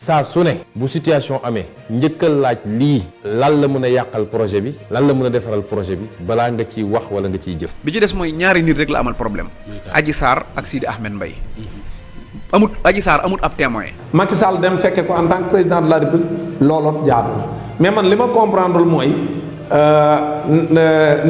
saa su ne bu situation amee njëkkal laaj lii lan la mën a yàqal projet bi lan la mën a defaral projet bi balaa nga ciy wax wala nga ciy jëf. bi ci des mooy ñaari nit rek la amal problème. Adji Sarr ak Sidi Ahmed Mbaye amut Adji Sarr amut ab témoin. Macky Sall dem fekke ko en tant que président de la République looloo jaadu na mais man li ma comprendre mooy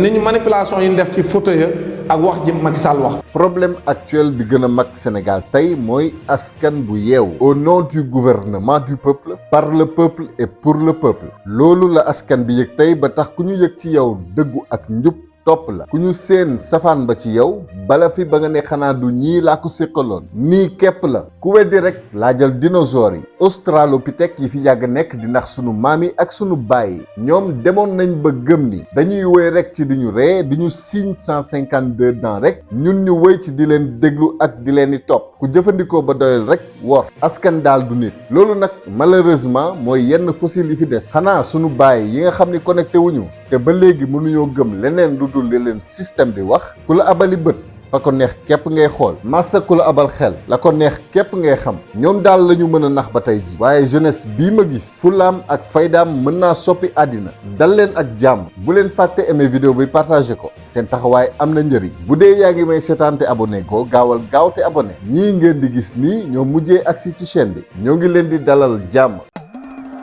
ni ñu manipulation yi ñu def ci fauteuil ak wax ji Macky Sall wax. problème actuel bi gën a mag Sénégal tey mooy askan bu yeewu au nom du gouvernement du peuple par le peuple et pour le peuple loolu la askan bi yëg tey ba tax ku ñu yëg ci yow dëggu ak njub topp la ku ñu seen safaan ba ci yow bala fi ba nga ne xanaa du ñii laa ko séqaloon nii képp la ku weddi rek laajal dinosaures yi australopithèque yi fi yàgg nekk di ndax sunu maam yi ak sunu baay yi ñoom demoon nañ ba gëm ni dañuy wéy rek ci di ñu ree di ñu signe 152 dents rek ñun ñu wéy ci di leen déglu ak di leen di topp ku jëfandikoo ba doyal rek wor askan daal du nit loolu nag malheureusement mooy yenn fossile yi fi des xanaa sunu baay yi nga xam ni connecté wuñu te ba léegi mënuñoo gëm leneen lu dul li leen système bi wax ku la abali bët fa ko neex képp ngay xool massa ku la abal xel la ko neex képp ngay xam ñoom daal la ñu mën a nax ba tey ji waaye jeunesse bii ma gis fulaam ak faydaam mën naa soppi àddina dal leen ak jàmm bu leen fàtte aimer vidéo bi partagé ko seen taxawaay am na njëriñ bu dee yaa ngi may seetaan te abonné ko gaawal gaaw te abonné ñii ngeen di gis nii ñoo mujjee agsi ci chaîne bi ñoo ngi leen di dalal jàmm.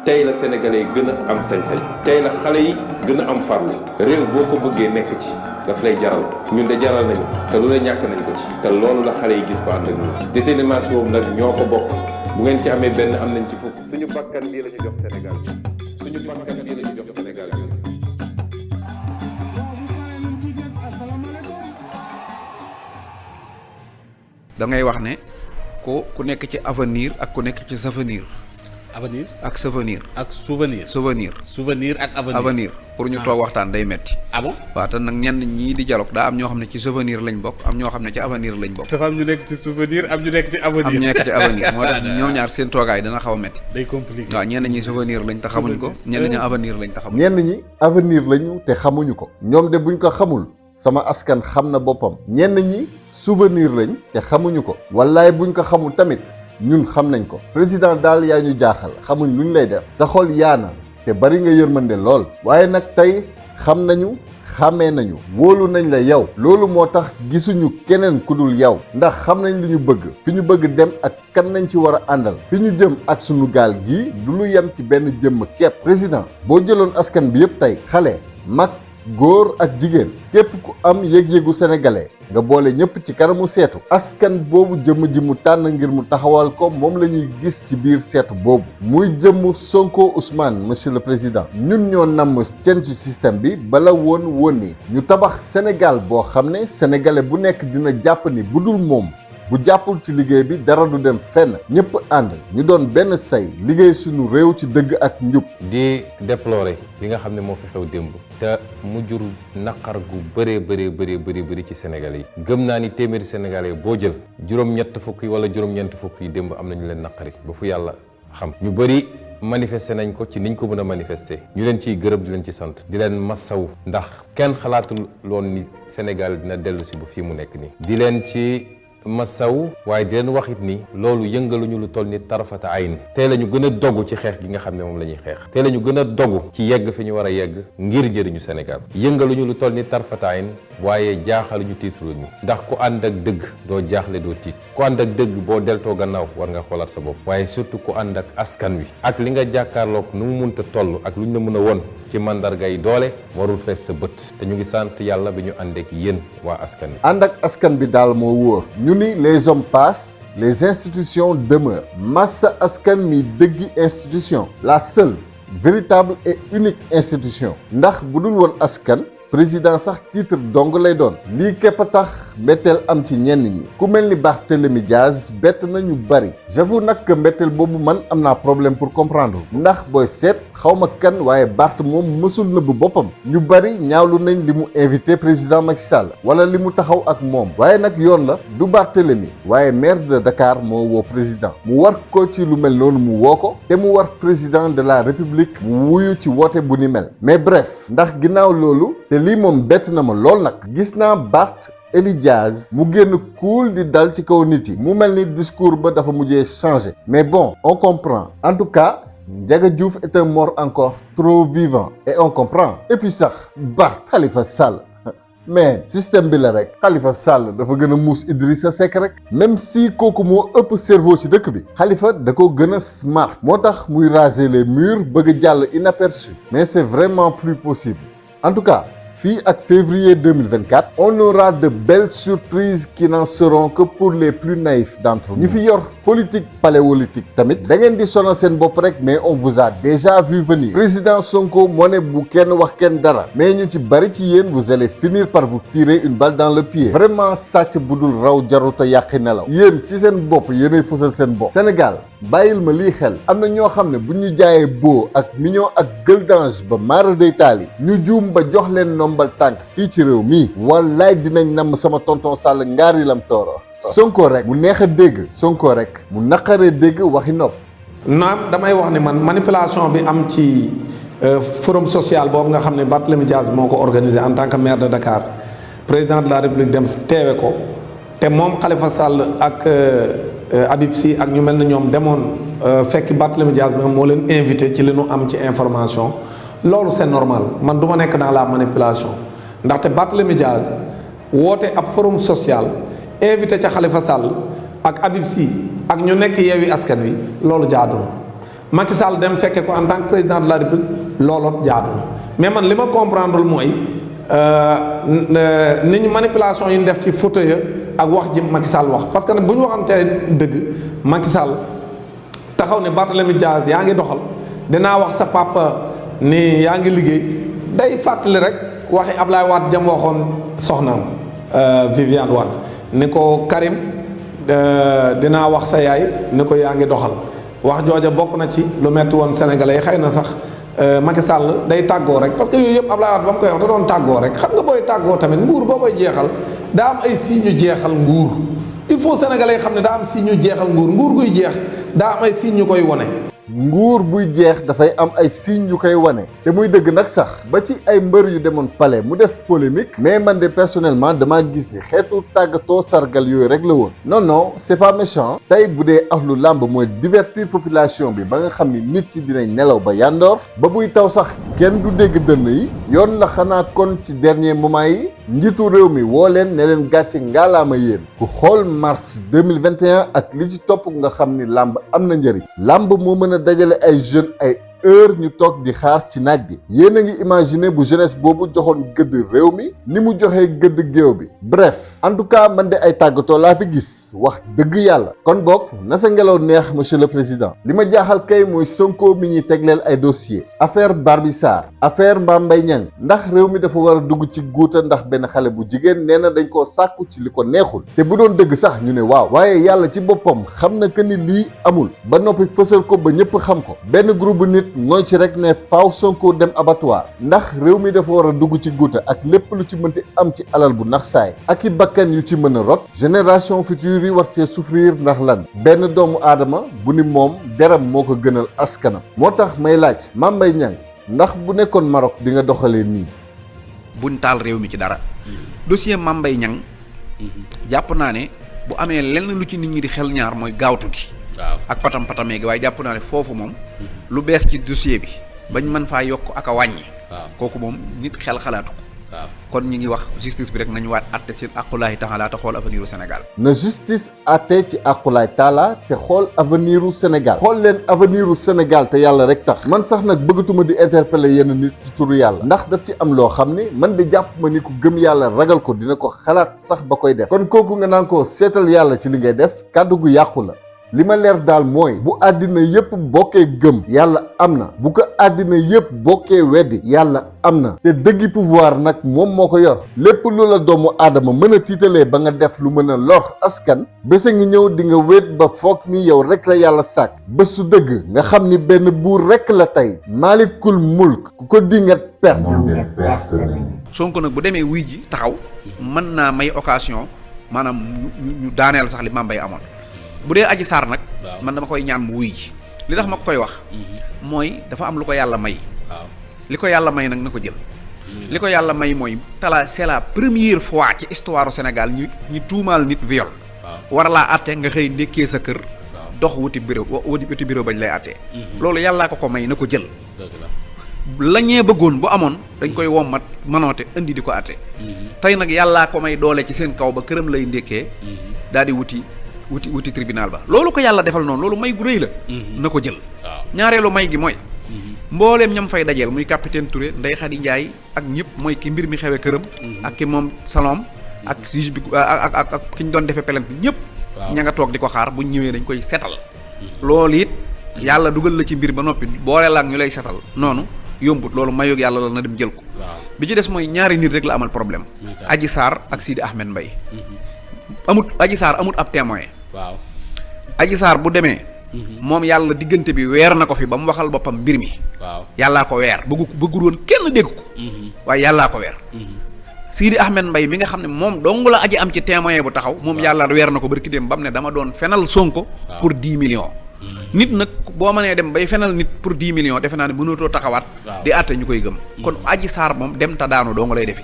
tey la sénégalais yi gën a am sañ-sañ tey la xale yi gën a am farlu réew boo ko bëggee nekk ci daf lay jaral ñun de jaral nañu te lu ne ñàkk nañ ko ci te loolu la xale yi gis ko ànd ak ñun détermination boobu nag ñoo ko bokk bu ngeen ci amee benn am nañ ci fukk suñu bakkan bii la ñu jox Sénégal suñu bakkan bii la ñu jox Sénégal da ngay wax ne ku nekk ci avenir ak ku nekk ci souvenir. avenir ak souvenir. ak souvenir. souvenir ak avenir pour ñu toog waxtaan day metti ah bon waaw te nag ñenn ñii di dialogue daa am ñoo xam ne ci souvenir lañ bokk am ñoo xam ne ci avenir lañ bokk. dafa am ñu nekk ci souvenir am ñu nekk ci avenir. am ñu nekk ci avenir moo tax ñoom ñaar seen toogaay dana xaw a metti day compliqué waaw ñenn ñi souvenir lañ te xamuñ ko ñenn ñi avenir lañ te xamuñ ñenn ñi avenir lañu te xamuñu ko ñoom de buñ ko xamul sama askan xam na boppam ñenn ñi souvenir lañ te xamuñu ko wallaay buñ ko xamul tamit ñun xam nañ ko président daal yaa ñu jaaxal xamuñ luñ lay def sa xol yaana te bari nga yërmande lool waaye nag tey xam nañu xàmmee nañu wóolu nañ la yow loolu moo tax gisuñu keneen ku dul yow ndax xam nañ li ñu bëgg fi ñu bëgg dem ak kan nañ ci war a àndal fi ñu jëm ak sunu gaal gii du lu yem ci benn jëmm képp président boo jëloon askan bi yëpp tey xale mag góor ak jigéen képp ku am yëg-yëgu sénégalais nga boole ñëpp ci kanamu seetu askan boobu jëmm ji mu tànn ngir mu taxawal ko moom la ñuy gis ci biir seetu boobu muy jëmm Sonko Ousmane monsieur le président ñun ñoo namm cen ci système bi bala woon ni ñu tabax Sénégal boo xam ne sénégalais bu nekk dina jàpp ni bu dul moom bu jàppul ci liggéey bi dara du dem fenn ñëpp ànd ñu doon benn say liggéey suñu réew ci dëgg ak njub. di déplorer li nga xam ne moo fi xew démb te mu jur naqar gu bëri ci Sénégalais yi gëm naa ni téeméeri Sénégalais boo jël juróom-ñett fukk yi wala juróom-ñeent fukk yi démb am nañu leen naqari ba fu yàlla xam ñu bëri manifester nañ ko ci niñ ko mën a manifester ñu leen ciy gërëm di leen ci sant di leen massaw ndax kenn xalaatul loon ni Sénégal dina dellu si ba fii mu nekk nii di leen ci masaw waaye di leen waxit ni loolu yëngaluñu lu toll ni tarafata ayn tey la ñu gën a dogu ci xeex gi nga xam ne moom la ñuy xeex tey la ñu gën a dogu ci yegg fi ñu war a yegg ngir jëriñu Sénégal yëngaluñu lu toll ni tarafata ayn waaye jaaxaluñu tiitruñu ndax ku ànd ak dëgg doo jaaxle doo tiit ku ànd ak dëgg boo deltoo gannaaw war nga xoolaat sa bopp waaye surtout ku ànd ak askan wi ak li nga jàkkaarloog nu mu munta toll ak lu ñu la mën a won ci mandarga yi doole warul fees sa bët te ñu ngi sant yàlla bi ñu ànd ak yéen waa askan wi. ànd ak askan bi daal moo wóor ñu ni les hommes passent les institutions demeurent massa askan mi dëggi institution la seule véritable et unique institution ndax bu dul woon askan président sax titre dong lay doon lii képp a tax mbetteel am ci ñenn ñi ku mel ni Barthélémy Diaz bett na ñu bari j'avoue nag que mbetteel boobu man am naa problème pour comprendre ndax booy seet xawma kan waaye Barth moom mësul nëbb boppam ñu bari ñaawlu nañ li mu invité président Macky Sall wala li mu taxaw ak moom waaye nag yoon la du Barthélémy waaye maire de Dakar moo woo président mu war ko ci lu mel noonu mu woo ko te mu war président de la République mu wuyu ci woote bu ni mel mais bref ndax ginnaaw loolu te lii moom bett na ma lool nag gis naa Barth Eli Diaz mu génn cool di dal ci kaw nit yi mu mel ni discours ba dafa mujjee changé mais bon on comprend en tout cas Ndiaga Diouf est un mort encore trop vivant et on comprend et puis sax Bart Khalifa Sall mais système bi la rek Khalifa Sall dafa gën a muus Idrissa Seck rek même si kooku moo ëpp cerveau ci dëkk bi Khalifa da ko gën a smart moo tax muy raser les murs bëgg a jàll inaperçu mais c'est vraiment plus possible en tout cas fii ak février 2024 on aura de belles surprises qui n'en seront que pour les plus naïfs d'entre nous ñi fi yor politique paléolithique tamit da ngeen di sonal seen bopp rek mais on vous a déjà vu venir président Sonko moo ne bu kenn wax kenn dara mais ñu ci bari ci yéen vous allez finir par vous tirer une balle dans le pied vraiment sàcc bu dul raw jaruta yàqi nelaw yéen ci seen bopp yéenay fësal seen bopp Sénégal bàyyil ma lii xel am na ñoo xam ne bu ñu jaayee boo ak mignon ak gëldange ba maara day taal yi ñu juum ba jox leen nombal tànk fii ci réew mi wallaay dinañ namm sama tonton Sall ngaari lam tooro Sonko rek mu neex a dégg Sonko rek mu naqaree dégg waxi nopp naam damay wax ni man manipulation bi am ci forum social boobu nga xam ne Barthélémy Dias moo ko organisé en tant que maire de Dakar président de la République dem teewe ko te moom Khalifa Sall ak Habib Sy ak ñu mel ne ñoom demoon fekki Barthélémy Dias même moo leen invité ci li nu am ci information loolu c'est normal man du ma nekk dans la manipulation ndaxte Barthélémy Dias woote ab forum social invité ca Khalifa Sall ak Habib Sy ak ñu nekk Yewwi Askan Wi loolu jaadu na Macky Sall dem fekke ko en tant que président de la République loolu jaadu na mais man li ma comprendre mooy ni ñu manipulation yi ñu def ci fauteuil ak wax ji Macky Sall wax parce que nag bu ñu waxantee dëgg Macky Sall taxaw ne Barthélémy Dias yaa ngi doxal dinaa wax sa papa ni yaa ngi liggéey day fàttali rek waxi Ablaye Wade jam waxoon soxnaam Viviane Wade ni ko Karim dinaa wax sa yaay ni ko yaa ngi doxal wax jooja bokk na ci lu metti woon sénégalais yi xëy na sax Macky Sall day tàggoo rek parce que yooyu yëpp Ablaye Wade ba mu koy wax da doon tàggoo rek xam nga booy tàggoo tamit nguur boo koy jeexal daa am ay signes ñu jeexal nguur il faut sénégalais yi xam ne daa am signes ñu jeexal nguur guy jeex daa am ay signes ñu koy wone nguur buy jeex dafay am ay signes yu koy wane te muy dëgg nag sax ba ci ay mbër yu demoon palais mu def polémique mais man de personnellement damaa gis ni xeetu tàggatoo sargal yooyu rek la woon non c'est pas méchant tey bu dee ahlu làmb mooy divertir population bi ba nga xam ni nit ci dinañ nelaw ba yandoor ba buy taw sax kenn du dégg dënn yi yoon la xanaa kon ci dernier moment yi njiitu réew mi woo leen ne leen gàcce ngaalaama yéen ku xool mars 2021 ak li ci topp nga xam ni làmb am na njëriñ làmb moo mën a dajale ay jeunes ay heure ñu toog di xaar ci naaj bi yéen a ngi imaginer bu jeunesse boobu joxoon gëdd réew mi ni mu joxee gëdd géew bi bref en tout cas man de ay tàggatoo laa fi gis wax dëgg yàlla kon bokk na sa ngelaw neex monsieur le président li ma jaaxal kay mooy Sonko mi ñuy tegleel ay dossier affaire Barbi Sarr affaire Mame Mbaye Niang ndax réew mi dafa war a dugg ci guuta ndax benn xale bu jigéen nee na dañ koo sàkku ci li ko neexul te bu doon dëgg sax ñu ne waaw waaye yàlla ci boppam xam na que ni lii amul ba noppi fësal ko ba ñëpp xam ko benn groupe nit mooy ci rek ne faaw Sonko dem abattoir ndax réew mi dafa war a dugg ci guuta ak lépp lu ci mënti am ci alal bu nax saay ak i bakkan yu ci mën a rot génération future yi war see souffrir ndax lan benn doomu aadama bu ni moom deram moo ko gënal askanam moo tax may laaj Mame Mbaye Niang ndax bu nekkoon Maroc di nga doxalee nii buñ taal réew mi ci dara dossier Mame Mbaye Niang jàpp naa ne bu amee lenn lu ci nit ñi di xel ñaar mooy gaawtu gi waaw ak patam-patamee gi waaye jàpp naa ne foofu moom lu bees ci dossier bi bañ mën faa yokk ak a wàññi waaw kooku moom nit xel xalaatu ko waaw kon ñi ngi wax justice bi rek nañu waat atte seen aqulaahi taala te xool avenir u Sénégal na justice àtte ci aqulaay taala te xool avenir u Sénégal xool leen avenir u Sénégal te yàlla rek tax man sax nag bëggatuma di interpeller yenn nit ci turu yàlla ndax daf ci am loo xam ni man di jàpp ma ni ku gëm yàlla ragal ko dina ko xalaat sax ba koy def kon kooku nga naan ko seetal yàlla ci li ngay def kàddu gu yàqu la li ma leer daal mooy bu àddina yépp bokkee gëm yàlla am na bu ko àddina yépp bokkee weddi yàlla am na te dëggi pouvoir nag moom moo ko yor lépp lu la doomu aadama mën a tiitalee ba nga def lu mën a lor askan bésa ngi ñëw di nga wéet ba foog ni yow rek la yàlla sàkk bés su dëgg nga xam ni benn buur rek la tey maalikul mulk ku ko dingat perte Sonko nag bu demee wuy ji taxaw mën naa may occasion maanaam ñu daaneel sax li Mame Mbaye amoon bu dee Adji Sarr nag man dama koy ñaan mu wuy ji li tax ma koy wax mooy dafa am lu ko yàlla may waaw li ko yàlla may nag na ko jël li ko yàlla may mooy c'est la première fois ci histoire Sénégal ñu tuumaal nit viol war laa atte nga xëy ndekkee sa kër dox wuti bureau bañ lay attee loolu yàllaa ko may na ko jël la ñee bëggoon bu amoon dañ koy wommat manoote indi di ko atte tey nag yàllaa ko may doole ci seen kaw ba këram lay ndekkee daal di wuti tribunal ba loolu ko yàlla defal noonu loolu may gu rëy la na ko jël ñaareelu may gi mooy mbooleem ñam fay dajeel muy capitaine Touré Ndeye Khady Ndiaye ak ñëpp mooy ki mbir mi xewe këram ak ki moom salon ak juge bi ak ki ñu doon defee plainte bi ñëpp ña nga toog di ko xaar buñ ñëwee dañ koy setal loolu it yàlla dugal la ci mbir ba noppi boole la ak ñu lay setal noonu yombut loolu mayug yàlla la na dem jël ko bi ci des mooy ñaari nit rek la amal problème Adji Sarr ak Sidi Ahmed Mbaye Adji Sarr amut ab témoin Adji Sarr bu demee moom yàlla diggante bi weer na ko fi ba mu waxal boppam mbir mi yàllaa ko weer bëggul woon kenn dégg ko waaye yàllaa ko weer Sidi Ahmed Mbaye mi nga xam ne moom dong la aji am ci témoin bu taxaw moom yàlla weer na ko barki dem ba mu ne dama doon fenal Sonko pour 10 millions nit nag boo mënee dem bay fenal nit pour 10 millions defe naa ne mënatoo taxawaat di àtte ñu koy gëm kon Adji Sarr moom dem ta daanu dong lay defi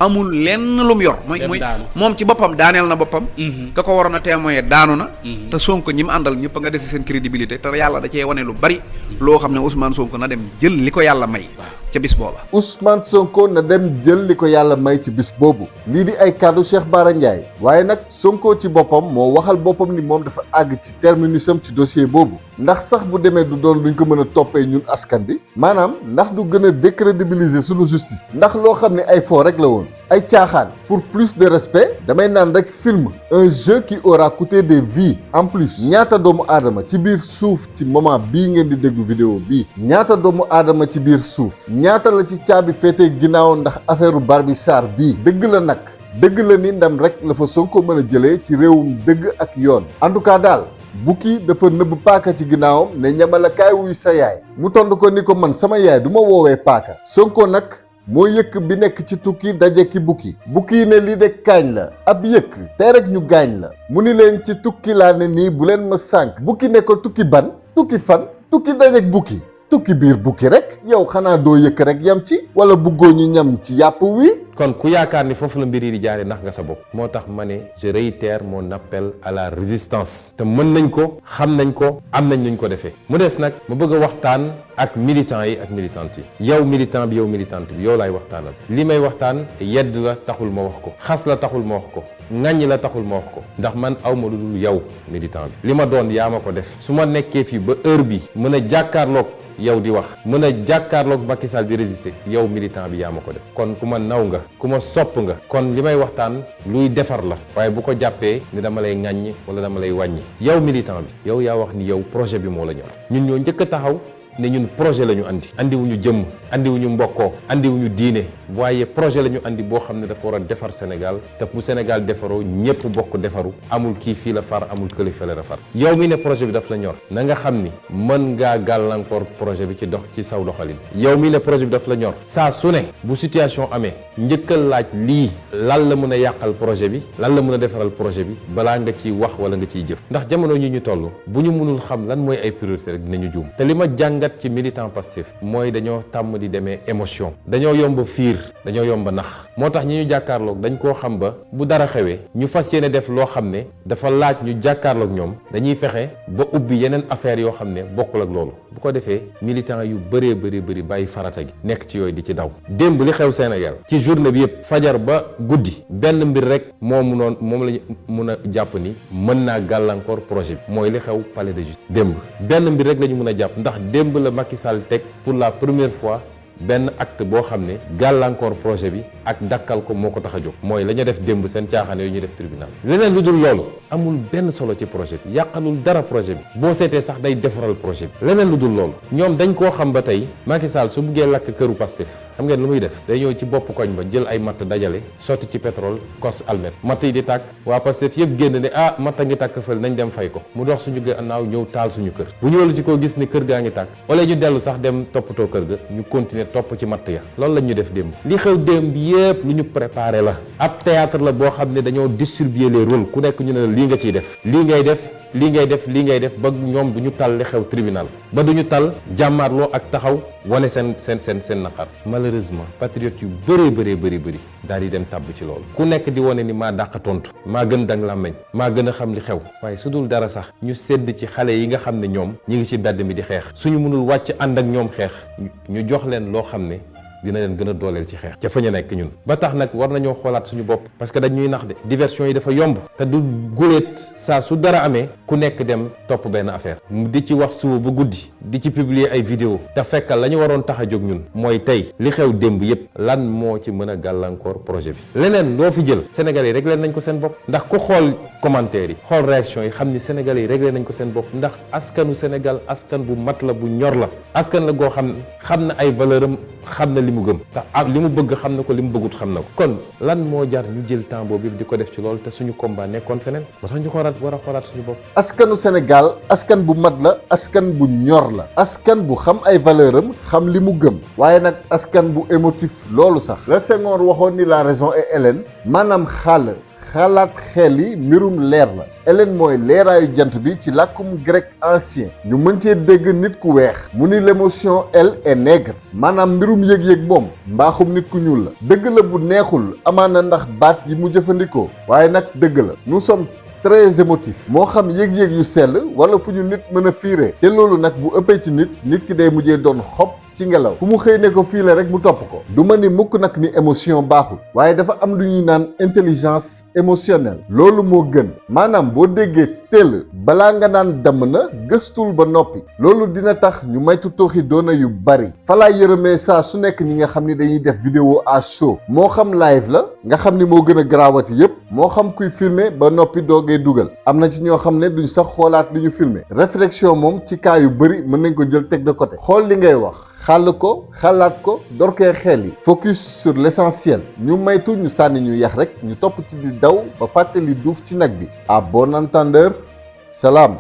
amul lenn lu mu yor mooy moom ci boppam daaneel na boppam ka ko waroon a témoin daanu na te Sonko ñi mu àndal ñëpp a nga desi seen crédibilité te yàlla da cee wane lu bari loo xam ne Ousmane Sonko na dem jël li ko yàlla may ca bis booba Ousmane Sonko na dem jël li ko yàlla may ci bis boobu lii di ay kàddu Cheikh Bara Ndiaye waaye nag Sonko ci boppam moo waxal boppam ni moom dafa àgg ci terminusam ci dossier boobu ndax sax bu demee du doon luñ ko mën a toppee ñun askan bi maanaam ndax du gën a décrédibiliser sunu justice ndax loo xam ne ay faux rek la woon ay caaxaan pour plus de respect damay naan rek film un jeu qui aura coûté des vies en plus ñaata doomu aadama ci biir suuf ci moment bii ngeen di déglu vidéo bii ñaata doomu aadama ci biir suuf ñaata la ci caabi féetee ginnaaw ndax affaire Barbie Sarr bii dëgg la nag dëgg la ni ndam rek la fa Sonko mën a jëlee ci réewum dëgg ak yoon en tout cas daal bukki dafa nëbb paaka ci ginnaawam ne ñamala kaay wuy sa yaay mu tontu ko ni ko man sama yaay du ma woowee paaka Sonko nag moo yëkk bi nekk ci tukki daje ki bukki ne lii de kaañ la ab yëkk te rek ñu gaañ la mu ni leen ci tukki laa ne nii bu leen ma sànk bukki ne ko tukki ban tukki fan tukki dajeek bukki tukki biir bukki rek yow xanaa doo yëkk rek yam ci wala buggoo ñu ñam ci yàpp wi kon ku yaakaar ni foofu la mbir yi di jaare ndax nga sa bopp moo tax ma ne je réitère mon appel à la résistance te mën nañ ko xam nañ ko am nañ nuñ ko defee mu des nag ma bëgg a waxtaan ak militants yi ak militantes yi yow militant bi yow militante bi yow laay waxtaanal li may waxtaan yedd la taxul ma wax ko xas la taxul ma wax ko ŋàññ la taxul ma wax ko ndax man aw ma lu dul yow militant bi li ma doon yaa ma ko def su ma nekkee fii ba heure bi mën a jàkkaarloog yow di wax mën a jàkkaarloog Macky Sall di résister yow militant bi yaa ma ko def kon ku ma naw nga ku ma sopp nga kon li may waxtaan luy defar la waaye bu ko jàppee ni dama lay ŋàññi wala dama lay wàññi yow militant bi yow yaa wax ni yow projet bi moo la ñor ñun ñoo njëkk a taxaw ne ñun projet la ñu andi andiwuñu jëmm andiwuñu mbokkoo andiwuñu diine waaye projet la ñu andi boo xam ne dafa war a defar Sénégal te bu Sénégal defaroo ñëpp bokk defaru amul kii fii la far amul kële fële la far yow mi ne projet bi daf la ñor na nga xam ni mën ngaa gàllankoor projet bi ci dox ci saw doxalin yow mi ne projet bi daf la ñor saa su ne bu situation amee njëkkal laaj lii lan la mën a yàqal projet bi lan la mën a defaral projet bi balaa nga ciy wax wala nga ciy jëf ndax jamono ñi ñu toll bu ñu mënul xam lan mooy ay priorité rek dinañu juum te li ma jàngat ci militant Pastef mooy dañoo tàmm di demee émotion dañoo yomb fiir dañoo yomb nax moo tax ñi ñu jàkkaarloog dañ koo xam ba bu dara xewee ñu fas yéene def loo xam ne dafa laaj ñu jàkkaarloog ñoom dañuy fexe ba ubbi yeneen affaire yoo xam ne bokkul ak loolu bu ko defee militant yu bëree bëri bàyyi farata gi nekk ci yooyu di ci daw démb li xew Sénégal ci journée bi yëpp fajar ba guddi benn mbir rek moom lañu mun a jàpp ni mën naa gàllankoor projet bi mooy li xew palais de justice démb benn mbir rek la ñu mën a jàpp ndax démb la Macky Sall teg pour la première fois benn acte boo xam ne gàllankoor projet bi ak dakkal ko moo ko tax a jóg mooy la ñu def démb seen caaxaan yooyu ñu def tribunal leneen lu dul loolu amul benn solo ci projet bi yàqalul dara projet bi boo seetee sax day defaral projet bi leneen lu dul loolu ñoom dañ koo xam ba tey Macky Sall su buggee lakk këru Pastef xam ngeen lu muy def day ñëw ci bopp koñ ba jël ay matt dajale sotti ci pétrole kos almet matt yi di tàkk waa Pastef yëpp génn ne matt a ngi tàkk fël nañ dem fay ko mu dox suñu gannaaw ñëw taal suñu kër bu ñëwlu ci koo gis ne kër gaa ngi tàkk wala ñu dellu sax dem toppatoo kër ga ñu continuer topp ci matt ya loolu la ñu def démb li xew démb yépp lu ñu préparé la ab théâtre la boo xam ne dañoo distribuer les rôles ku nekk ñu ne la lii nga ciy def lii ngay def lii ngay def ba ñoom du ñu tal li xew tribunal ba du ñu tal jàmmaarloo ak taxaw wane seen naqar. malheureusement patriotes yu bëri daal di dem tàbb ci loolu ku nekk di wane ni maa dàq tontu maa gën dang làmmeñ maa gën a xam li xew waaye su dul dara sax ñu sedd ci xale yi nga xam ne ñoom ñi ngi ci mbedd mi di xeex suñu mënul wàcc ànd ak ñoom xeex ñu jox leen loo xam ne dina leen gën a dooleel ci xeex ca fa ñu nekk ñun ba tax nag war nañoo xoolaat suñu bopp parce que dañ ñuy nax de diversion yi dafa yomb te du guléet saa su dara amee ku nekk dem topp benn affaire di ci wax suba ba guddi di ci publier ay vidéo te fekkal la ñu waroon tax a jóg ñun mooy tey li xew démb yépp lan moo ci mën a gàllankoor projet bi leneen loo fi jël Sénégalais yi réglé nañ ko seen bopp ndax ku xool commentaires yi xool réaction yi xam ni Sénégalais yi réglé nañ ko seen bopp ndax askanu Sénégal askan bu mat la bu ñor la askan la goo xam na ay valeur am xam na li mu gëm te li mu bëgg xam na ko li mu bëggut xam na ko kon lan moo jar ñu jël temps boobu di ko def ci loolu te suñu combat nekkoon feneen ba tax ñu war a xoolaat suñu bopp. askanu Sénégal askan bu mat la askan bu ñor la askan bu xam ay valeur am xam li mu gëm waaye nag askan bu émotif loolu sax la Senghor waxoon ni la raison est hélène maanaam xalaat xel yi mbirum leer la Hélène mooy leeraayu jant bi ci làkkum grec ancien ñu mën cee dégg nit ku weex mu ni l'émotion elle est nègre maanaam mbirum yëg-yëg moom mbaaxum nit ku ñuul la dëgg la bu neexul amaana ndax baat yi mu jëfandikoo waaye nag dëgg la nous sommes très émotif moo xam yëg-yëg yu sell wala fu ñu nit mën a fiiree te loolu nag bu ëppee ci nit ki day mujjee doon xob ci ngelaw fu mu xëy ne ko fii la rek mu topp ko du ma ni mukk nag ni émotion baaxul waaye dafa am lu ñuy naan intelligence émotionnelle loolu moo gën maanaam boo déggee teel balaa nga naan damm na gëstul ba noppi loolu dina tax ñu maytu tooxi doona yu bari falaa yërëmee saa su nekk ñi nga xam ni dañuy def vidéo à chaud moo xam live la nga xam ni moo gën a garaawati yépp moo xam kuy filmer ba noppi doogee dugal am na ci ñoo xam ne duñ sax xoolaat li ñu filmer réflexion moom ci cas yu bari mën nañ ko jël teg de côté xool li ngay wax xàll ko xalaat ko dorkee xel yi focus sur l'essentiel ñu maytu ñu sànni ñu yax rek ñu topp ci di daw ba fàtte li duuf ci nag bi à bon entendeur salaam